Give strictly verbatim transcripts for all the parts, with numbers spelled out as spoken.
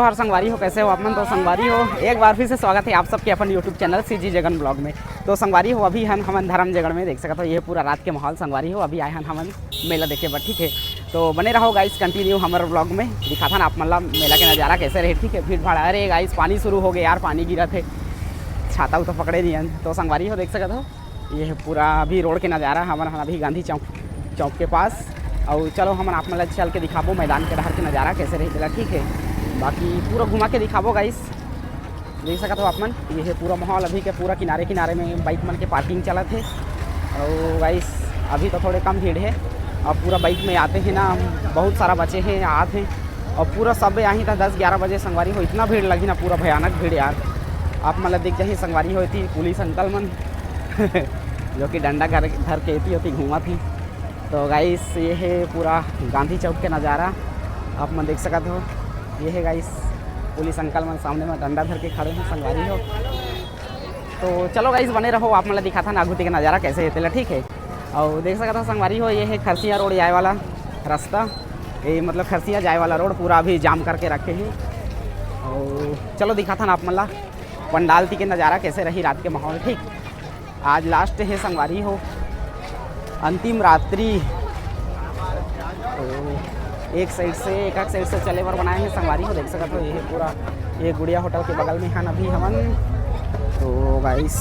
और संगवारी हो, कैसे हो आप मन? तो संगवारी हो, एक बार फिर से स्वागत है आप सबके अपन YouTube channel CG Jagan blog में। तो संगवारी हो, अभी हन हमन धर्म जगन में, देख सकत हो ये पूरा रात के माहौल। संगवारी हो, अभी आए हन हमन मेला देखे बर, ठीक है। तो बने रहो गाइस, कंटिन्यू हमर ब्लॉग में, दिखाथन आप मन ला मेला के नज़ारा कैसे रहे, ठीक है। भीड़ भाड़, अरे गाइस, पानी शुरू हो गया यार, पानी गिरत है, छाता उता पकड़े नहीं हन। तो संगवारी हो, देख सकत हो ये है पूरा अभी रोड के नज़ारा, हमन हन अभी गांधी चौक, चौक के पास। और चलो हमन आप मन ला चल के दिखाबो मैदान के डहर के नज़ारा कैसे रही तेला, ठीक है। बाकी पूरा घुमा के दिखाबो गाइस, देख सकत हो आप मन। ये है पूरा माहौल अभी के, पूरा किनारे किनारे में बाइक मन के पार्किंग चलत है। और गाइस अभी तो थोड़े कम भीड़ है, अब पूरा बाइक में आते हैं ना, बहुत सारा बचे हैं, आते हैं। और पूरा सब आही था दस ग्यारह बजे संगवारी हो, इतना भीड़ लगी ना, पूरा भयानक भीड़ यार। आप मन ला दिख जाही संगवारी हो, एती पुलिस अंकल मन जो कि डंडा घर धर के एती ओती घूमत ही। तो गाइस ये है पूरा गांधी चौक के नज़ारा, आप मन देख सकत हो। ये है गाइस पुलिस अंकल मन सामने में डंडा धर के खड़े हैं संगवारी हो। तो चलो गाइस बने रहो, आप मन ला दिखाथन आगू ती के नज़ारा कैसे हे तेला, ठीक है। और देख सकत हो संगवारी हो, ये है खरसिया रोड जाए वाला रास्ता, ये मतलब खरसिया जाए वाला रोड पूरा अभी जाम करके रखे हैं। और चलो दिखाथन आप मन ला पंडाल ती के नज़ारा कैसे रही रात के माहौल, ठीक। आज लास्ट है संगवारी हो, अंतिम रात्रि। तो एक साइड से, एक एक साइड से चले बर बनाए हैं संगवारी हो, देख सकत हो ये पूरा, ये गुड़िया होटल के बगल में हन अभी हमन। तो गाइस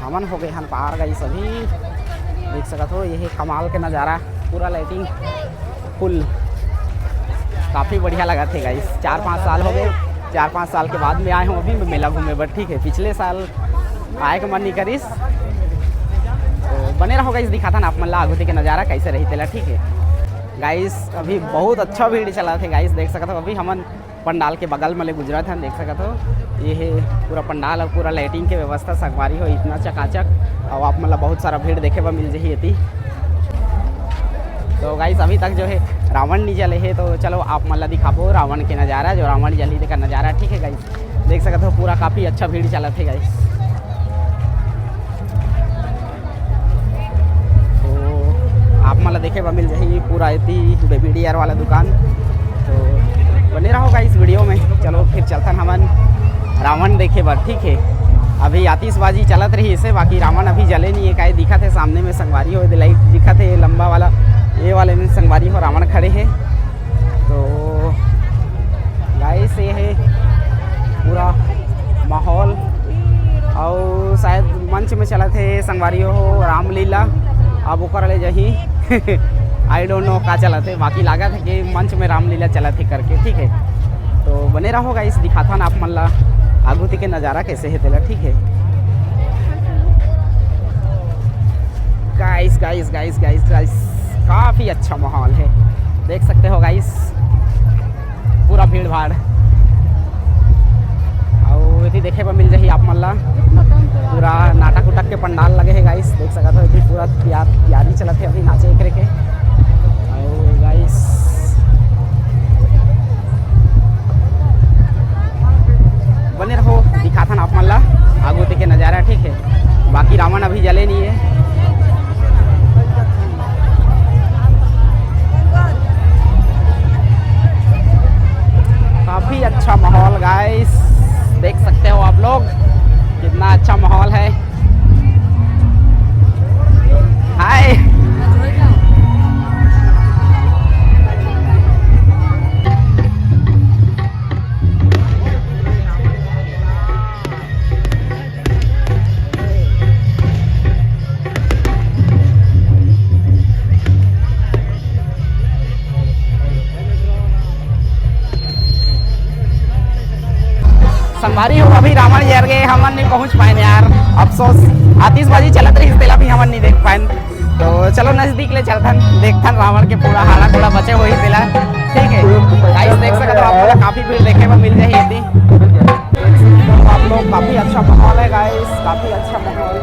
हमन हो गए हन पार गाइस, अभी देख सकत हो ये है कमाल के नज़ारा, पूरा लाइटिंग फुल, काफ़ी बढ़िया लगा थे गाइस। चार पाँच साल हो गए, चार पाँच साल के बाद में आए हूँ अभी मैं मेला घूमे बर, ठीक है। पिछले साल आए के मन नहीं करिस। तो बने रहो गाइस, दिखाथन आप मन ला आगू ती के नज़ारा कैसे रही तेला, ठीक है। गाइस अभी बहुत अच्छा भीड़ चलत हे गाइस, देख सकत हो अभी हमन पंडाल के बगल में ले गुजरत हन, देख सकत हो ये है पूरा पंडाल और पूरा लाइटिंग के व्यवस्था संगवारी हो, इतना चकाचक। और आप मन ला बहुत सारा भीड़ देखे बर मिल जाही एती। तो गाइस अभी तक जो है रावण नहीं जले है, तो चलो आप मन ला दिखाबो रावण के नज़ारा, जो रावण जली तेकर नज़ारा, ठीक है गाइस। देख सकत हो पूरा काफ़ी अच्छा भीड़ चलत हे गाइस। तो आप मन ला देखे बर मिल जाही पूरा एती बेबी डियर वाला दुकान। तो बने रहो गाइस वीडियो में। चलो फिर चलथन हमन रावण देखे बर, ठीक है। अभी आतिशबाजी चलत रही इसे, बाकी रावण अभी जले नहीं है, काहे दिखत है सामने में संगवारी हो, लाइट दिखत है ये लंबा वाला, ये वाले में संगवारी हो रावण खड़े है। तो गाइस ये है पूरा माहौल और शायद मंच में चलत हे संगवारी हो रामलीला, अब ओकर ले जाही। I don't know का चलत हे, बाकी लागत हे कि मंच में रामलीला चलत हे करके, ठीक है। तो बने रहो गाइस, दिखाथन आप मन ला आगू ती के नज़ारा कैसे हे तेला, ठीक है। गाइस गाइस गाइस गाइस गाइस, काफ़ी अच्छा माहौल है, देख सकते हो गाइस। पूरा भीड़ भाड़। अउ एती देखे बर मिल जाही आप मन ला, पूरा नाटक उटक के पंडाल लगे हे गाइस, देख सकत हो। एती पूरा तैयार, तैयारी चलत हे अभी नाचे एकरे के। अउ गाइस बने रहो, दिखाथन आप मन ला आगू ती के नज़ारा, ठीक है। बाकी रावण अभी जले नहीं है। काफ़ी अच्छा माहौल गाइस, देख सकते हो आप लोग कितना अच्छा माहौल है। हाय। संगवारी हो, अभी रावण जर गए, हमन नहीं पहुंच पाए यार, अफसोस। आतिशबाजी चलत रही, तेला भी हमन नहीं देख पाए। तो चलो नजदीक ले चलथन, देखथन रावण के पूरा हाड़ा घोड़ा बचे होही तेला। ठीक है गाइस, देख सकते हो आप लोग, काफी भीड़ देखे में मिल जाही यदि। आप लोग, काफी अच्छा माहौल है गाइस, काफी अच्छा माहौल।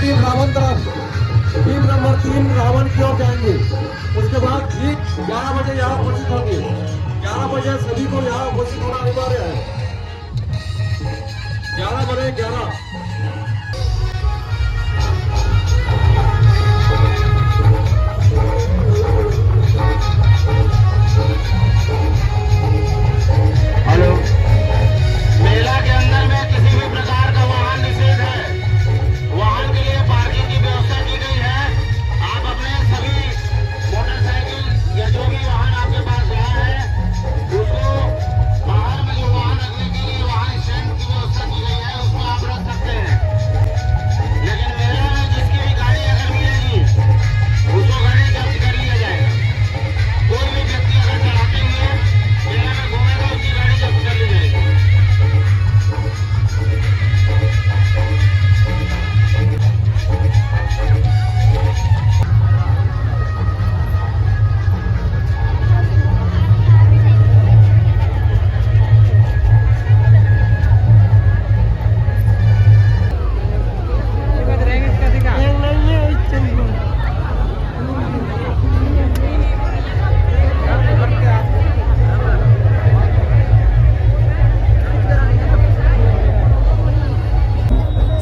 तीन रावण तरफ, टीम नंबर तीन रावण की ओर जाएंगे। उसके बाद ठीक ग्यारह बजे यहाँ उपस्थित होंगे। ग्यारह बजे सभी को यहाँ उपस्थित होना अनिवार्य है। ग्यारह बजे ग्यारह। हेलो। मेला के अंदर में किसी भी प्रकार का वाहन निषेध है। वाहन के लिए पार्किंग की व्यवस्था की गई है। आप अपने सभी मोटरसाइकिल या जो भी वाहन आपके पास रहा है, उसको बाहर में जो वाहन रखने के लिए वाहन स्टैंड की व्यवस्था की गई है, उसमें आप रख सकते हैं। लेकिन मेले में जिसकी भी गाड़ी अगर मिलेगी, उसको गाड़ी जब्त कर लिया जाएगा। कोई भी व्यक्ति अगर चढ़ाते हुए मेले में घूमेगा, उसकी गाड़ी जब्त कर ली जाएगी।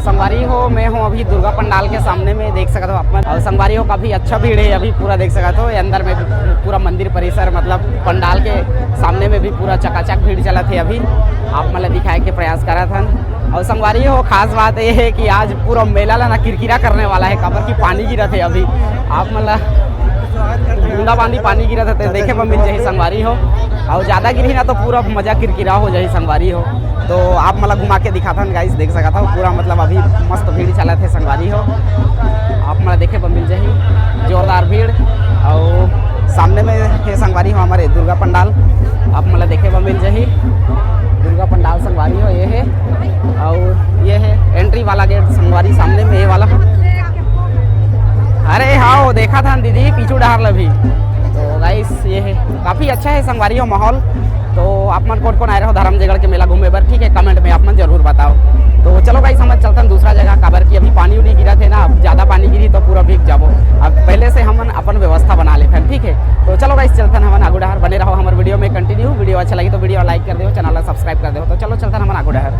संगवारी हो, मैं हूँ अभी दुर्गा पंडाल के सामने में, देख सकत हो आप मन। और संगवारी हो, काफी अच्छा भीड़ है अभी, पूरा देख सकत हो अंदर में भी पूरा मंदिर परिसर, मतलब पंडाल के सामने में भी पूरा चकाचक भीड़ चलत है अभी, आप मन ला दिखाए के प्रयास करत हन। और संगवारी हो, खास बात ये है कि आज पूरा मेला ला ना किरकिरा करने वाला है, काबर कि पानी गिरत है अभी, आप मन ला बूंदाबांदी पानी गिरत है, तो देखे बर मिल जाही संगवारी हो। और ज्यादा गिरही ना तो पूरा मजा किरकिरा हो जाही संगवारी हो। तो आप मन ला घुमा के दिखाथन गाइस, देख सकत हो पूरा, मतलब अभी मस्त भीड़ चलत है संगवारी हो, आप मन ला देखे बर मिल जाही जोरदार भीड़। और सामने में हे संगवारी हो हमारे दुर्गा पंडाल, आप मन ला देखे बर मिल जाही दुर्गा पंडाल संगवारी हो, ये है। और ये है एंट्री वाला गेट संगवारी, सामने में ये वाला। अरे हाँ, वो देखा था दीदी पीछू डहार ला भी। तो गाइस, ये है, काफी अच्छा है संगवारी हो माहौल। तो आप मन कोन कोन आए रहो धर्मजयगढ़ के मेला घूमे बर, ठीक है, कमेंट में आप मन जरूर बताओ। तो चलो गाइस, हम चलथन दूसरा जगह, काबर कि अभी पानी उनी गिरत है ना, अब ज्यादा पानी गिरी तो पूरा भीग जाबो। अब पहले से हमन अपन व्यवस्था बना लेथन, ठीक है। तो चलो गाइस, चलथन हमन आगू डहार, बने रहो हमर वीडियो में कंटिन्यू। वीडियो अच्छा लगी तो वीडियो लाइक कर देहो, चैनल ला सब्सक्राइब कर देहो। तो चलो चलथन हमन आगू डहार।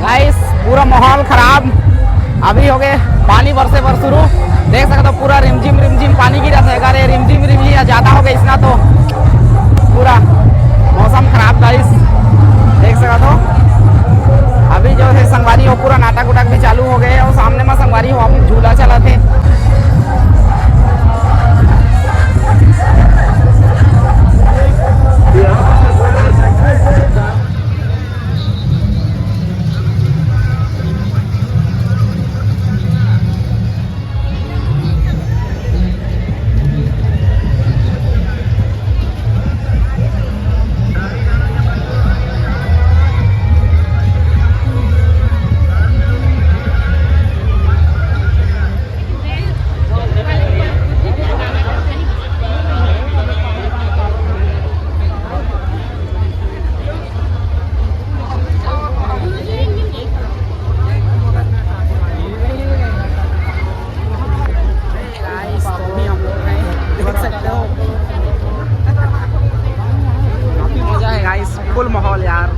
गाइस, पूरा माहौल खराब, अभी हो गए पानी बरसे बर शुरू, देख सकते हो पूरा रिमझिम रिमझिम पानी गिरत है। अगर ये रिमझिम रिमझिम या ज्यादा हो गई इसना तो पूरा मौसम खराब गाइस, देख सकते हो। अभी जो है संगवारी हो पूरा नाटक उटक भी चालू हो गए और सामने में संगवारी हो अभी झूला चलत है। गाइस, तो भी हम लोग हैं, देख सकते हो, काफी मजा है गाइस, फुल माहौल यार।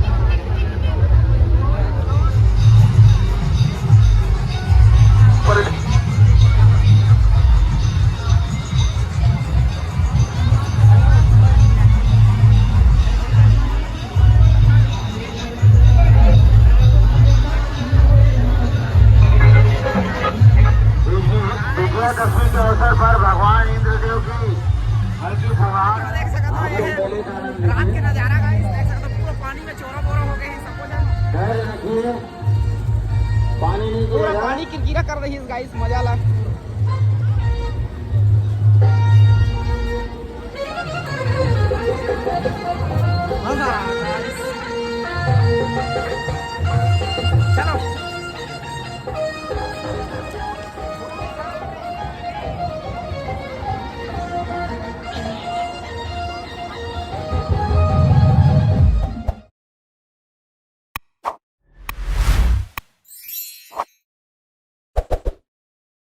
विजयादशमी के अवसर पर भगवान इंद्रदेव की हल्की फुहार। देख सकते हो, ये है रात के नजारा गाइस, देख सकते हो पूरा पानी में चोरा बोरा हो गए हैं सबको जन। डर रखिए, पानी नहीं पूरा गिरेगा। पानी किरकिरा कर रही है गाइस, मजा ला।